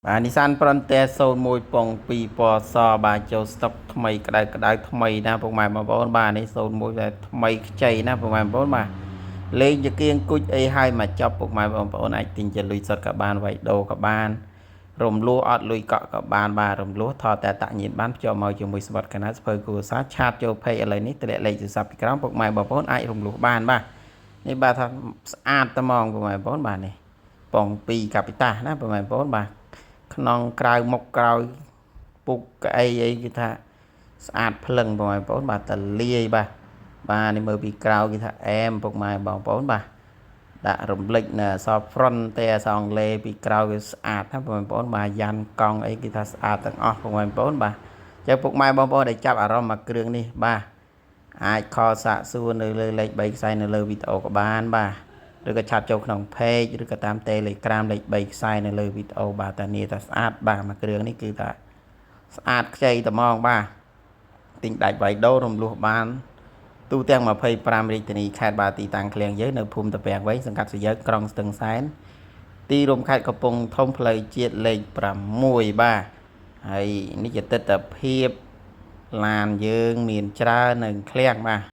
បាទ Nissan Frontier 01ប៉ុង2ពណ៌សបាទចូលស្តុកថ្មីក្តៅក្តៅថ្មីណាពុកម៉ែបងប្អូនបាទនេះ01ដែលថ្មីខ្ចីណាពុកម៉ែបងប្អូនបាទលេងជាគៀងគុជអីឲ្យមកចប់ពុកម៉ែបងប្អូនអាចទិញជាលុយសុទ្ធក៏បានវៃដូក៏បាន រំលោះអត់លុយកក់ក៏បានបាទរំលោះថតតែតាក់ញៀនបានភ្ជាប់មកជាមួយស្បត់កណាត់ស្ភៅគូសាឆាតចូល page ឥឡូវនេះតម្លាក់លេខទូរស័ព្ទពីក្រោមពុកម៉ែបងប្អូនអាចរំលោះបានបាទនេះបាទថាស្អាតត្មងពុកម៉ែបងប្អូនបាទនេះប៉ុង2កាពីតាណាពុកម៉ែបងប្អូនបាទក្នុងក្រៅមុខក្រោយពុកកៅអីអីគឺថាស្អាតភ្លឹងពុកម៉ែបងប្អូនបាទតលាយបាទបាទនេះមើលពីក្រៅគេថាអែមពុកម៉ែបងប្អូនបាទដាក់រំលេចនៅអក្សរ front តែអក្សរអង់គ្លេសពីក្រៅវាស្អាតណាបងប្អូនបាទយ៉ាន់កង់អីគេថាស្អាតទាំងអស់ពុកម៉ែបងប្អូនបាទចឹងពុកម៉ែបងប្អូនដែលចាប់អារម្មណ៍មកគ្រឿងនេះបាទអាច call សាកសួរនៅលើលេខ3ខ្សែនៅលើវីដេអូក៏បានបាទឬក៏chat ចូលក្នុង page ឬក៏តាម Telegram លេខ3ខ្សែនៅលើវីដេអូបាទតានីថាស្អាតបាទមួយគ្រឿងនេះគឺថាស្អាតខ្ចីត្មងបាទទិញដាច់វៃដូរំលោះបានទូទាំង25រាជធានីខេត្តបាទទីតាំងឃ្លៀងយើងនៅភូមិតាពាំងវែងសង្កាត់សយើក្រុងស្ទឹងសែនទីរួមខេត្តកំពង់ធំផ្លូវជាតិលេខ6បាទហើយនេះជាទស្សនភាពឡានយើងមានច្រើននៅឃ្លៀងបាទ។